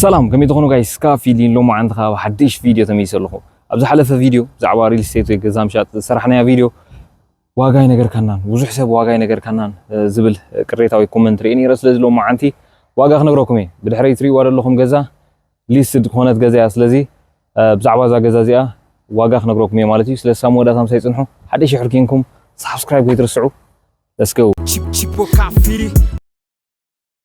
ሰላም፣ ከመይ ትኾኑ ጋይስ? ካብ ፊሊን ሎማዓንቲ ካብ ሓድሽ ቪድዮ ተመይሰ ኣለኹ። ኣብ ዝሓለፈ ቪድዮ ብዛዕባ ሪል ስቴት ወይ ገዛ ምሻጥ ዝሰራሕናያ ቪድዮ ዋጋ ኣይነገርካናን፣ ብዙሕ ሰብ ዋጋ ኣይነገርካናን፣ እ፣ ዝብል ቅሬታ ወይ ኮመንት ርእየ ነይረ። ስለዚ ሎማዓንቲ ዋጋ ክነግረኩም እየ። ብድሕረይ ትርእይዋ ዘለኹም ገዛ ሊስትድ ዝኾነት ገዛ እያ። ስለዚ፣ እ፣ ብዛዕባ እዛ ገዛ እዚኣ ዋጋ ክነግረኩም እየ ማለት እዩ። ስለዚ ሳብ መወዳእታ ምሳይ ጽንሑ። ሓድሽ ይሕር ኬንኩም ሳብስክራይብ ከይትርስዑ። Let's go። Chip- Chipo Kafiri.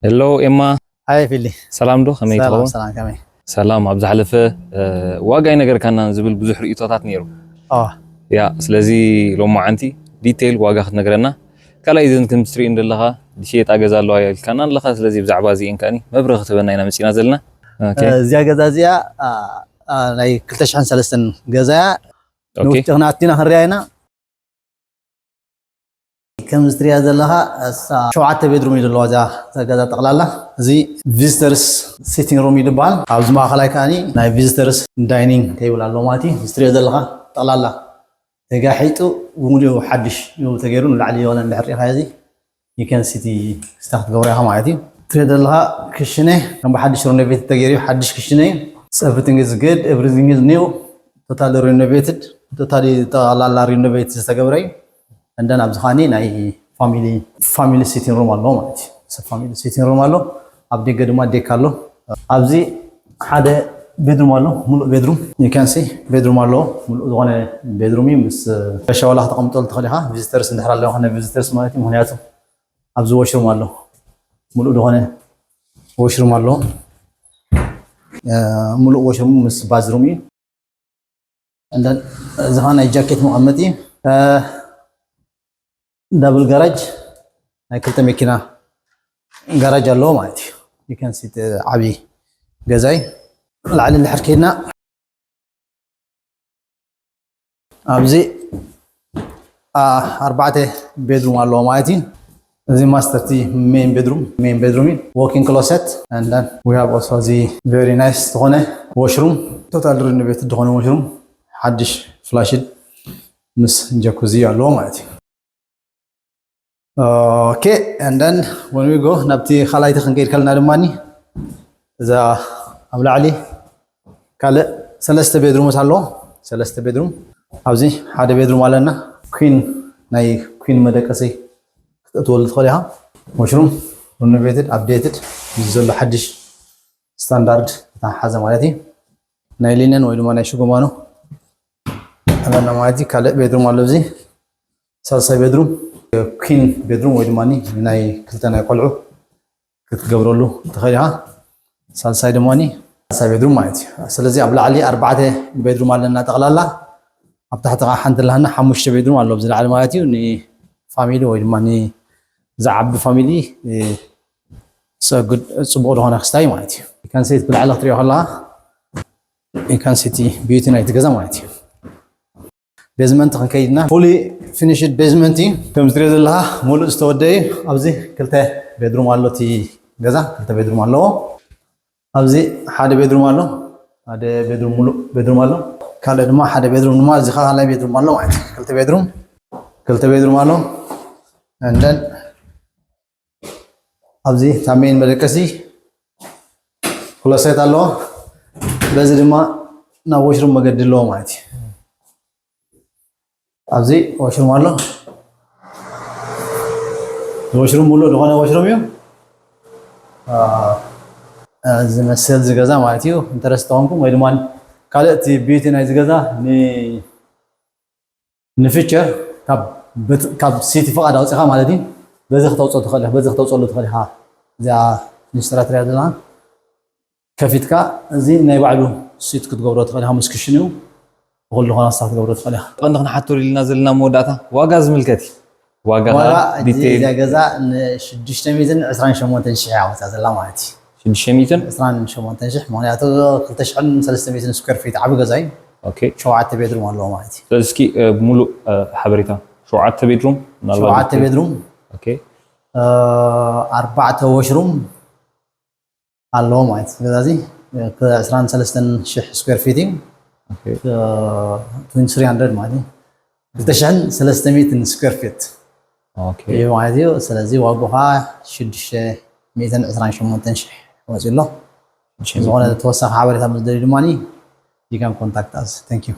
ሄሎ ኤማ። ሃይ ፊሊ። ሰላም ዶ? ከመይ ሰላም፣ ትኸውን? ሰላም፣ ከመይ? ሰላም። ኣብ ዝሓለፈ፣ እ፣ ዋጋ ኣይነገርካናን ዝብል ብዙሕ ርእይቶታት ነይሩ። ኦ። ያ፣ ስለዚ ሎማዓንቲ ዲቴይል ዋጋ ክትነግረና፣ ካልኣይ ዘን ከም ትሪኦ እንደለኻ ዝሸየጣ ገዛ ኣለዋ ኢልካና ኣለኻ። ስለዚ ብዛዕባ እዚኤን ከኣኒ መብርሂ ክትበና ኢና መጺና ዘለና። ኦኬ። እ፣ እዚኣ ገዛ እዚኣ፣ አ፣ አ፣ ናይ ክልተ ሽሕን ሰለስተን ገዛ እያ። ኦኬ። ንውሽጢ ክንኣቲና ክንሪኣ ኢና። ከምዚ ትሪኣ ዘለኻ፣ እሳ ሸውዓተ ቤድሩም እዩ ዘለዋ እዛ፣ እዛ ገዛ ጠቕላላ። እዚ ቪዚተርስ ሲቲንግ ሩም እዩ ዝበሃል። ኣብዚ ማእኸላይ ከኣኒ ናይ ቪዚተርስ ዳይኒንግ ቴብል ኣለዎ ማለት እዩ። እዚ ትሪኦ ዘለኻ ጠቕላላ ተጋሒጡ ብሙሉኡ ሓድሽ እዩ ተገይሩ። ንላዕሊ የሆነ እንድሕር ርኢኻ እዚ you can see እቲ ስታክ ትገብሮ ኢኻ ማለት እዩ። ትሪኦ ዘለኻ ክሽነ ከም ብሓድሽ ሪኖቬት ተገይሩ እዩ። ሓድሽ ክሽነ እዩ። Everything is good, everything is new, totally renovated, totally ጠቕላላ ሪኖቬት ዝተገብረ እዩ። እንደን ኣብዚ ኻኒ ናይ ፋሚሊ፣ ፋሚሊ ሲቲንግ ሩም ኣሎ ማለት እዩ። ሰብ ፋሚሊ ሲቲንግ ሩም ኣሎ። ኣብ ደገ ድማ ዴክ ኣሎ። ኣብዚ ሓደ ቤድሩም ኣሎ፣ ሙሉእ ቤድሩም። You can see ቤድሩም ኣሎ፣ ሙሉእ ዝኾነ ቤድሩም እዩ። ምስ ገሻ ዋላ ክተቐምጠሉ ትኽእል ኢኻ። ቪዚተርስ እንድሕር ኣለዎ፣ ኮነ ቪዚተርስ ማለት እዩ። ምኽንያቱ ኣብዚ ወሽሩም ኣሎ፣ ሙሉእ ዝኾነ ወሽሩም ኣሎ። እ፣ ሙሉእ ወሽሩም ምስ ባዝሩም እዩ። እንደን እዚ ኸኣ ናይ ጃኬት መቐመጢ፣ እ፣ ዳብል ጋራጅ፣ ናይ ክልተ መኪና ጋራጅ ኣለዎ ማለት እዩ። You can see እቲ ዓቢ ገዛይ ላዕሊ እንድሕር ከይድና ኣብዚ፣ አ፣ ኣርባዕተ ቤድሩም ኣለዎ ማለት እዩ። እዚ ማስተር እቲ ሜን ቤድሩም፣ ሜን ቤድሩም እዩ። Walk-in closet and then we have also እዚ very nice ዝኾነ ወሽሩም፣ ቶታል ሪኖቬትድ ዝኾነ ወሽሩም፣ ሓድሽ ፍላሽድ ምስ ጃኩዚ ኣለዎ ማለት እዩ። ኦኬ፣ and then when we go ናብቲ ካልኣይቲ ክንከይድ ከለና ድማኒ እዛ ኣብ ላዕሊ ካልእ ሰለስተ ቤድሩምስ ኣለዎ። ሰለስተ ቤድሩም፣ ኣብዚ ሓደ ቤድሩም ኣለና። ኩን፣ ናይ ኩን መደቀሲ ክትእትወሉ ትኽእል ኢኻ። ወሽሩም ሪኖቬትድ፣ ኣፕዴትድ፣ እዚ ዘሎ ሓድሽ ስታንዳርድ ዝተሓሓዘ ማለት እዩ። ናይ ሊነን ወይ ድማ ናይ ሽጎማኖ ኣለና ማለት እዩ። ካልእ ቤድሩም ኣሎ፣ እዚ ሳልሳይ ቤድሩም፣ ኩን ቤድሩም ወይ ድማ ናይ ክልተ ናይ ቆልዑ ክትገብረሉ ትኽእል ኢኻ። ሳልሳይ ድማ ሳልሳይ ቤድሩም ማለት እዩ። ስለዚ ኣብ ላዕሊ ኣርባዕተ ቤድሩም ኣለና ጠቕላላ፣ ኣብ ታሕቲ ከዓ ሓንቲ ኣለና፣ ሓሙሽተ ቤድሩም ኣሎ ኣብዚ ላዕሊ ማለት እዩ። ንፋሚሊ ወይ ድማ ንዝዓቢ ፋሚሊ፣ እ፣ ሰጉድ ጽቡቕ ዝኾነ ክስታይ ማለት እዩ። You can see ብላዕሊ ክትሪኦ ከለኻ፣ you can see እቲ ቢዩቲ ናይቲ ገዛ ማለት እዩ። ቤዝመንት ክንከይድና፣ ፉሊ ፊኒሽድ ቤዝመንት እዩ። ከም ዝትሪኦ ዘለኻ ሙሉእ ዝተወደአ እዩ። ኣብዚ ክልተ ቤድሩም ኣሎ፣ እቲ ገዛ ክልተ ቤድሩም ኣለዎ። ኣብዚ ሓደ ቤድሩም ኣሎ፣ ሓደ ቤድሩም፣ ሙሉእ ቤድሩም ኣሎ። ካልእ ድማ ሓደ ቤድሩም ድማ፣ እዚ ኸዓ ካልኣይ ቤድሩም ኣሎ ማለት እዩ። ክልተ ቤድሩም፣ ክልተ ቤድሩም ኣሎ። And then ኣብዚ እታ ሜን መደቀሲ ክሎሴት ኣለዎ። በዚ ድማ ናብ ወሽሩም መገዲ ኣለዎ ማለት እዩ። ኣብዚ ወሽሩም ኣሎ። ወሽሩም ሙሉእ ዝኾነ ወሽሩም እዩ። አ፣ ዝመስል ዝገዛ ማለት እዩ። ኢንተረስት ተኾንኩም ወይ ድማ ካልእ እቲ ቢዩቲ ናይዚ ገዛ ን-፣ ንፊቸር ካብ በት-፣ ካብ ሲቲ ፍቓድ ኣውፂኻ ማለት እዩ። በዚ ክተውፅኦ ትኽእል ኢኻ፣ በዚ ክተውፅኦሉ ትኽእል ኢኻ። እዚኣ ሚኒስትራ ትሪኣ ዘለና ከፊትካ እዚ ናይ ባዕሉ ሱት ክትገብሮ ትኽእል ኢኻ፣ ምስ ክሽንኡ ብኹሉ ኾናስታ ክትገብሮ ትኽእል ኢኻ። ቀንዲ ክንሓቶ ኢልና ዘለና መወዳእታ ዋጋ ዝምልከት እዩ። ዋጋ ዋጋ ኸዓ እቲ ዲቴይል እዚኣ ገዛ ንሽዱሽተ ሚእትን ዕስራን ሸሞንተን ሽሕ እያ ወፂኣ ዘላ ማለት እዩ። ሽዱሽተ ሚእትን ዕስራን ሸሞንተን ሽሕ፣ ምኽንያቱ ክልተ ሽሕን ሰለስተ ሚእትን ስኩዌር ፊት ዓቢ ገዛ እዩ። ኦኬ። ሸውዓተ ቤድሩም ኣለዎ ማለት እዩ። ስለዚ እስኪ፣ እ፣ ሙሉእ፣ እ፣ ሓበሬታ ሸውዓተ ቤድሩም ምናልባት ሸውዓተ ቤድሩም። ኦኬ። እ፣ ኣርባዕተ ወሽሩም ኣለዎ ማለት እዩ። ገዛ እዚ ዕስራን ሰለስተን ሽሕ ስኩዌር ፊት እዩ። ኦኬ። ትዌንቲ ስሪ ሃንድረድ ማለት እዩ። ክልተ ሽሕን ሰለስተ ሚእትን ስኩዌር ፊት ኦኬ። እዩ ማለት እዩ። ስለዚ ዋግኡ ኸዓ ሽዱሽተ ሚእትን ዕስራን ሸሞንተን ሽሕ ወፂኡ ኣሎ። ዝኾነ ተወሳኺ ሓበሬታ ምስ ደልዩ ድማ you can contact us. Thank you.